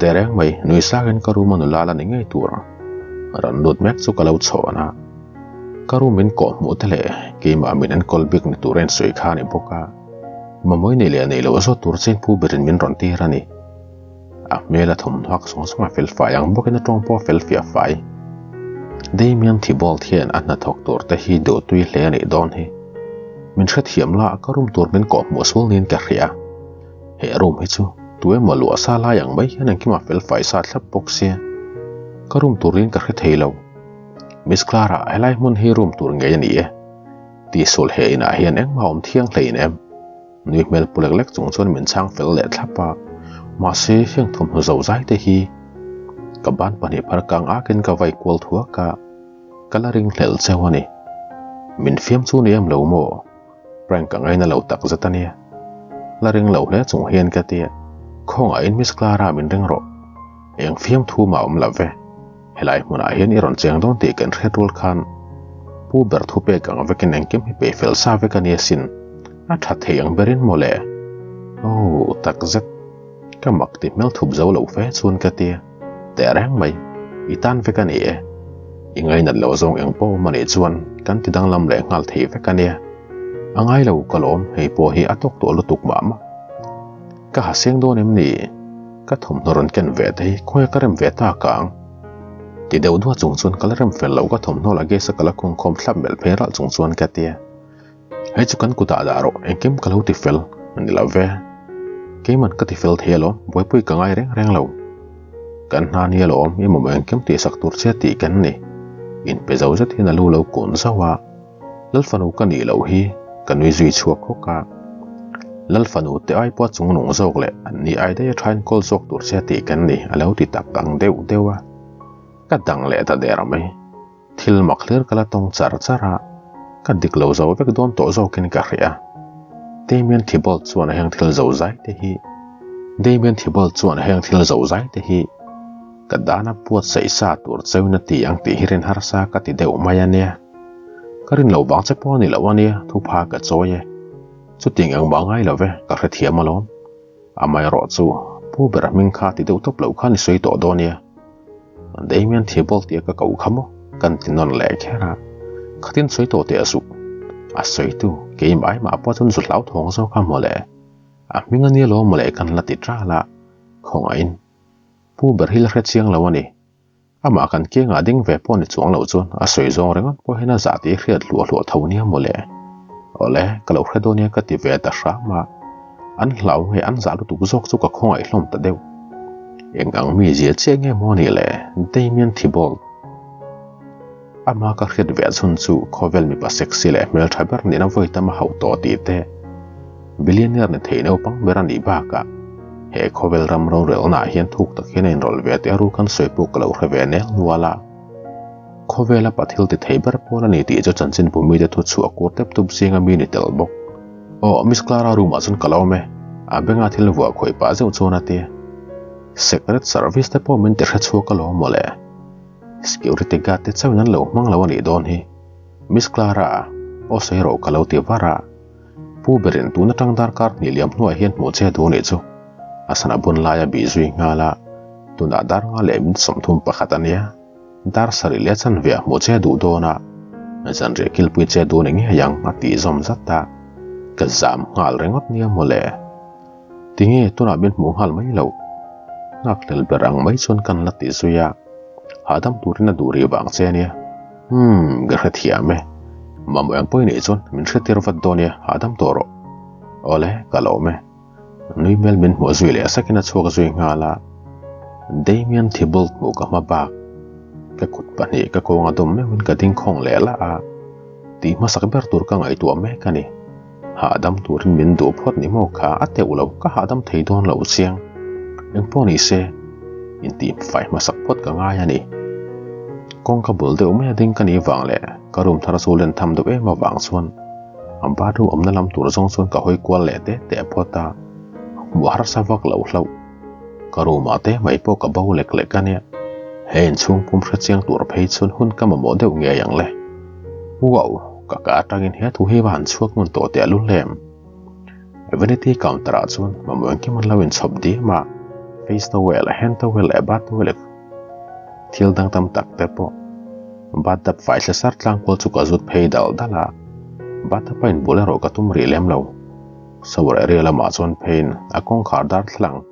Tehreng mai, nui sakin ka room a nula la ni ngei tur rawn lut mek chu ka lo chhawn a. Ka room in kawh hmuh te leh keimah min enkawl bik ni tur a insawi kha a ni bawk a. Mamawi nei leh nei loh zawt tur chian pu berin min rawn tir a ni. A hmel a thawmhnaw hak zawng zawng a fel fai ang bawkin a tawng pawh a fel fiah fai. Damian Thibault hian a hnathawk tur te hi duh tui hle a nih dawn hi. Min hrethiam la ka room tur min kawhhmuh sual niin ka hria. He room hi chu tu emaw luah sa lai ang mai hian engkim a fel fai sa thlap bawk sia. Ka room turin ka hre thei lo. Miss Clara, helai hmun hi room tur ngei a ni e. Tihsual he inah hian engmah awm thiang hlein em? Nui hmel pu lek lek chung chuan min chhang fel leh thlap a, mahse heng thawmhnaw zo zai te hi ka ban pahnih phar kang akin ka vai kual thuak a, ka la ring hlel cheu a ni. Min fiam chu ni em lo maw? Prank ka ngaina lo tak zet a nia. La ring lo hle chung hian ka tia, Khawngahin Miss Clara min ring rawh. Eng fiam thu mah awm lo ve. Helai hmunah hian i rawn cheng dawn tih kan hriat rual khan Pu ber thu pek ang vekin engkim hi peih fel sa vek a nia sin. A tha thei ang berin maw le? Aw, tak zet. Ka mak ti hmel thup zo lo fe chuan ka tia. Teh reng mai, i tan vek a ni e. I ngainat loh zawng eng pawh awm a nih chuan kan ti danglam leh nghal thei vek a nia. A ngai lo ka lawm, hei pawh hi a tawk tawh lutuk mah mah. Ka ha seng dawn em ni? Ka thawmhnaw rawn ken ve te hi khawi ka rem ve tak ang? Ti deuh duah chung chuan ka la rem fel loh ka thawmhnaw la gas a ka la khawngkhawm thlap melh phei ralh chung chuan ka ti a. Hei chu kan kutah dah rawh, engkim ka lo ti fel a ni lo ve. Keiman ka ti fel thei alawm, buaipui ka ngai reng reng lo. Kan hna ni alawm, i mamawh engkim tihsak tur che tih kan ni. Inpe zo zet hian a lu lo kun zauh a. Lalfanu ka nih loh hi ka nui zui chhuak hawk a, Lalfanu te ai pawh chung nung zawk leh an ni ai daih a tha enkawl zawk tur che tih kan ni a lo ti tak ang deuh deuh a, ka dang leh ta der mai. Thil mak hlir ka la tawng char char a, ka dik lo zo vek dawn tawh zawkin ka hria. Damian Thibault chuan a heng thil zo zai te hi Damian Thibault chuan a heng thil zo zai te hi ka dana puatsaih sa tur cheuin a ti ang tih hi rin harsa ka ti deuh mai a nia. Ka rin loh vang che pawh a ni loh a nia, thupha ka chawi e. Chutiang engmah ngai lo ve, ka hrethiam alawm. Amaherawh chu, Pu ber hming kha ti deuh tawp loh khan i sawi tawh dawn nia. Damian Thibault tia ka koh kha maw? Kan ti nawn leh kher a. Khatin sawi tawh teh a suh. A sawitu, keimah aimah pawh chuan zu hlauthawng zawk a mawle. A hming a nia lawm mawle kan la ti ṭal a, khawngaihin. Pu ber hi la hrechiang lo a ni. Amah kan kiangah ding ve pawh ni chuang loh chuan a sawi zawng ringawt pawh hian a zah tih hriat hluah hluah tho nia mawle. Awle, ka lo hre dawn nia ka ti ve ta hram a. An hlau nge an zah lutuk zawk chu ka khawngaih hlawm ta deuh. Eng ang mi zia chiah nge maw ni le, Damian Thibault. Ama ka hriat ve chhun chu khawvel mipa sexy leh hmeltha ber nihna vawi tam a hauh tawh tih te, billionaire ni thei naupang ber a nih bakah. He khawvel ram rorelnaah hian thuk tak hian a inrawlh ve teh a ru kan sawi pawh ka lo hre ve nel nual a. Khawvela pa thil ti thei ber pawl a ni tih chu chanchin bu mite thu chhuah kur tep tup zinga mi ni tel bawk. Aw, Miss Clara room ah chuan ka lo awm e, a benga thil vuah khawih pah zeuh chuan a ti. Secret service te pawh min ti hre chhuak alawm mawle. Security guard te chauhin an lo hmang lo a nih dawn hi. Miss Clara, aw sawi rawh ka lo ti var a. Pu berin tun atang darkar hnih liam hnuah hian hmuh che duh nih chu a sana bun laia bih zui nghal a, tunah dar nga leh min 31 a nia, dar sarih leh chanve a hmuh che duh dawn a, zanriah kilpui che duh ni ngei ang a tih zawm zat a, ka zam nghal ringawt nia mawle. Tinge tunah min hmuh nghal mai loh? Nghakhlel ber ang mai chuan kan la ti zui a, hahdam turin a duh rih vang che ania. Umm, ka hrethiam e. Mamawh eng pawh i neih chuan min hretir vat dawn nia, hahdam tawh rawh. Awle, ka lawm e. Nui hmel min hmuh zui leh sakin a chhuak zui nghal a. Damian Thibault hmuh ka hma bak. Ka kut pahnih ka kawnga dawm meuhin ka ding khawng leh lah a. Tih hmasak ber tur ka ngaihtuah mek a ni. Hahdam turin min duh phawt ni maw kha a teuh lo, ka hahdam thei dawn lo chiang. Engpawh ni se, intih fai hmasak phawt ka ngai a ni. Kawngka bul deuh mai a ding ka nih vang leh ka room thar chu len tham deuh em avang chuan a bathroom awmna lam tur zawng chuan ka hawi kual leh teh teh phawt a, hmuh harsa vak lo hlauh. Ka room ah te mai pawh ka bo lek lek a nia. He inchhung pum hre chiang tur phei chuan hun ka mamawh deuh ngei ang le. Wow! Ka ka atangin he thu hi va han chhuak ngun tawh teh a lu hlem. Vanity counter ah chuan mamawh engkim an lo inchhawp diam a, face towel, hand towel leh bath towel leh thil dang tam tak te pawh. Bathtub fai thla sar tlang kual chu ka zut phei dal dal a, bathtub a inbul erawh ka tum rih lem lo. Shower area lamah chuan pheiin a kawngkhar darthlalang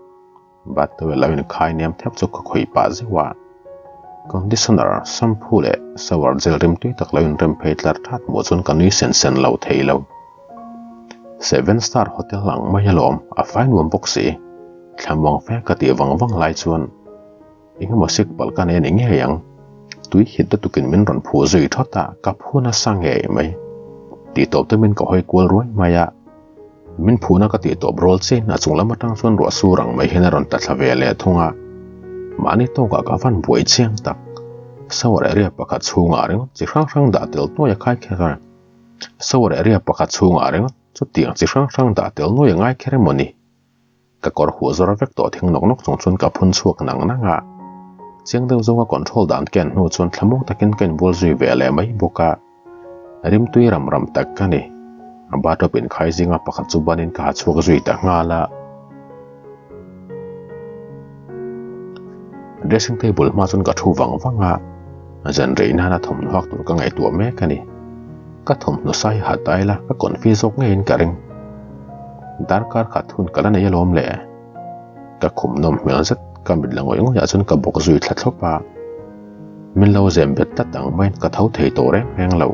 bath towel lo inkhai nem thep chu ka khawih pah zeuh a. Conditioner, shampoo leh shower gel rimtui tak lo inrem phei tlar that hmuh chuan ka nui sen sen lo thei lo. Seven star hotel ang mai alawm, a fai nuam bawk si. Thlamuang fe ka tih vang vang lai chuan engemaw sik palh ka nei a ni ngei ang. Tui hit lutukin min rawn phuh zui thawt a, ka phu nasa ngei mai. Tihtawp tumin ka hawi kual ruai mai a. Min phuhna ka tihtawp rual chiain a chung lam atang chuan ruah sur ang mai hian a rawn tla thla ve leh thung a. Mahni tawkah ka van buai chiang tak. Shower area pakhat chhungah ringawt chi hrang hrang dah tel nuai a khai kher a. Shower area pakhat chhungah ringawt chutiang chi hrang hrang dah tel nuai a ngai kher emaw ni? Ka kawr huh zawr vek tawh thing nawk nawk chung chuan ka phun chhuak nang nang a. Chiang deuh zawnga control dan ken hnu chuan thlamuang takin ka inbual zui ve leh mai bawk a. Rimtui ram ram tak ka ni. A bathrobe inkhai zinga pakhat chu banin ka ha chhuak zui ta nghal a. Dressing table hma chuan ka thu vang vang a, zan rei nana thawmhnaw hak tur ka ngaihtuah mek a ni. Ka thawmhnaw sai ha ta ila ka confi zawk ngeiin ka ring. Darkar khat hun ka la nei alawm le. Ka khum nawm hmel zet ka mit la ngawih ngawih ah chuan ka bawk zui thla thlawp a. Min lo zem bet tlat ang maiin ka tho thei tawh reng reng lo.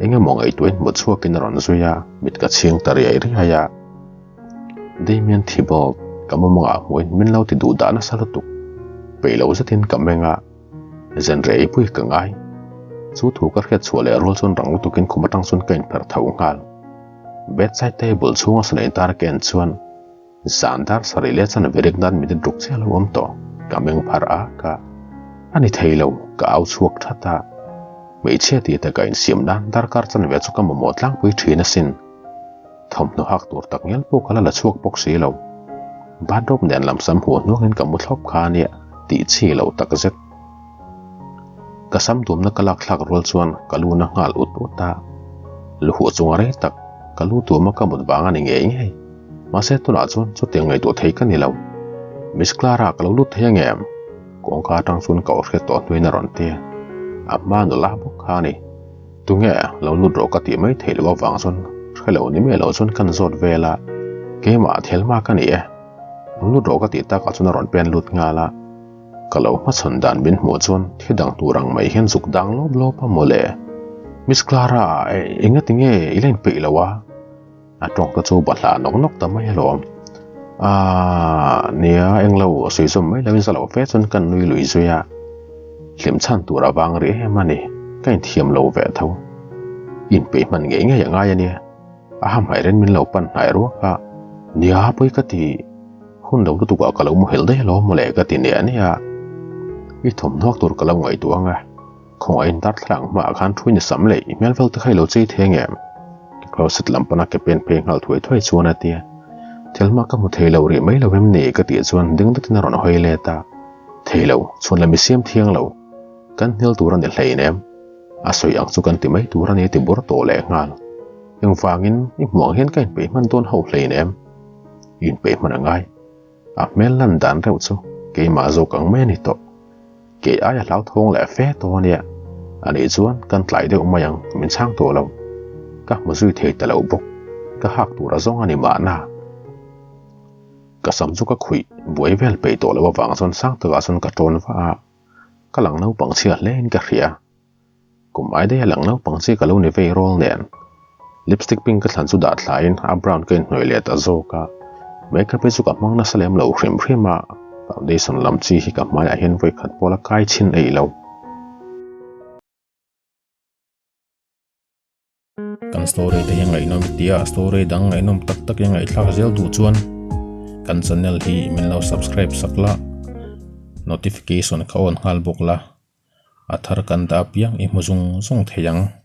Eng emaw ngaihtuahin hmu chhuakin a rawn zui a, mit ka chhing ta riai riai a. Damian Thibault ka mumangah hmuhin min lo ti duh dah nasa lutuk. Peih lo zetin ka meng a, zen rei pui ka ngai. Chu thu ka hriat chhuah leh rual chuan rang lutukin khum atang chuan ka inpherh tho nghal. Bedside table chhunga sana intar ka en chuan zan dar sarih leh chuan virik nan minute ruk chiah lo awm tawh. Ka meng phar ak a, a ni thei lo, ka au chhuak that a. Hmeichhia tih taka insiam nan darkar chanve chu ka mamawh tlangpui thin asin. Thawmhnaw hak tur tak ngial pawh ka la la chhuak bawk si lo. Bathrobe nen lam sam huah hnuangin ka mu thlawp kha ania tih chi lo tak zet. Ka sam tumna ka lak thlak rual chuan ka lu na nghal ut ut a. Lu huh chunga rei tak ka lu tuma ka mut vang a ni ngei ngei. Mahse tunah chuan chutiang ngaihtuah thei ka ni lo. Miss Clara ka lo lut thei angem? Kawngka atang chuan ka aw hriat tawh hnuin a rawn ti. A hma nula bawk kha a ni. Tunge lo lut rawh ka tih mai theih loh avang chuan hre lo ni mai loh chuan kan zawt vel a, keimah Thelma ka ni e, lo lut rawh ka tih takah chuan a rawn pen lut nghal a, ka lo hmachhawn dan min hmuh chuan thi dang tur ang mai hian zuk dang lawp lawp a mawle. Miss Clara, engati nge i la inpeih lo a? A tawng te chu bahlah nawk nawk ta mai alawm. Aaa, nia, englo a sawi zawm mai loin za lo fe chuan kan nui lui zui a. Hlim chhan tur a vang rih em a ni, ka inthiam lo ve tho. Inpeih hman ngei ngei a ngai a nia. A hamhaih ren min lo pan hnai ruak a, nia pawi ka ti. Hun lo lutuk ah ka lo muhilh daih alawm mawle ka ti nia nia. I thawmhnuak tur ka lo ngaihtuah ang a, khawngaih in darthlalang hmaah khan thu in i sam leh i hmel vel te kha i lo chei thei ang em? Closet lam pana ke pen phei nghal thuai thuai chuan a ti a. Thil hma ka hmu thei lo rih mai lo em ni ka tih chuan ding datin a rawn hawi let a. Thei lo, chhun lam i siam thiang lo. Kan hnial tur a ni hleinem. A sawi ang chu kan ti mai tur a ni ti bur tawh leh nghal. Engvangin i hmuh ang hian ka inpeih hman dawn ho hleinem. I inpeih hman a ngai. A hmel lan dan reuh chu keimah zawk ang mai a ni tawh. Kei aia hlauthawng leh fe tawh a nia. Anih chuan kan tlai deuh mai ang min chhang tawh lo. Ka hmu zui thei ta lo bawk. Ka hak tur a zawng a ni mahna. Ka sam chu ka khuih buai vel peih tawh loh avang chuan sang takah chuan ka tawn vah a. Ka lang naupang chhia hle in ka hria. Kum ai daih a lang naupang chi ka lo ni vei rawl nen. Lipstick pink ka thlan chu dah thla in a brown ka inhnawih leh ta zawk a. Makeup hi chu ka hmang nasa lem lo hrim hrim a, foundation lam chi hi ka hmaiah hian vawi khat pawh la kai chhin eih lo. Kan story te hi ngaihnawm tia story dang ngaihnawm tak tak i ngaihthlak zel duh chuan kan channel hi min lo subscribe sak la notification kha on nghal bawk la a thar kan dah apiang i hmu zung zung thei ang.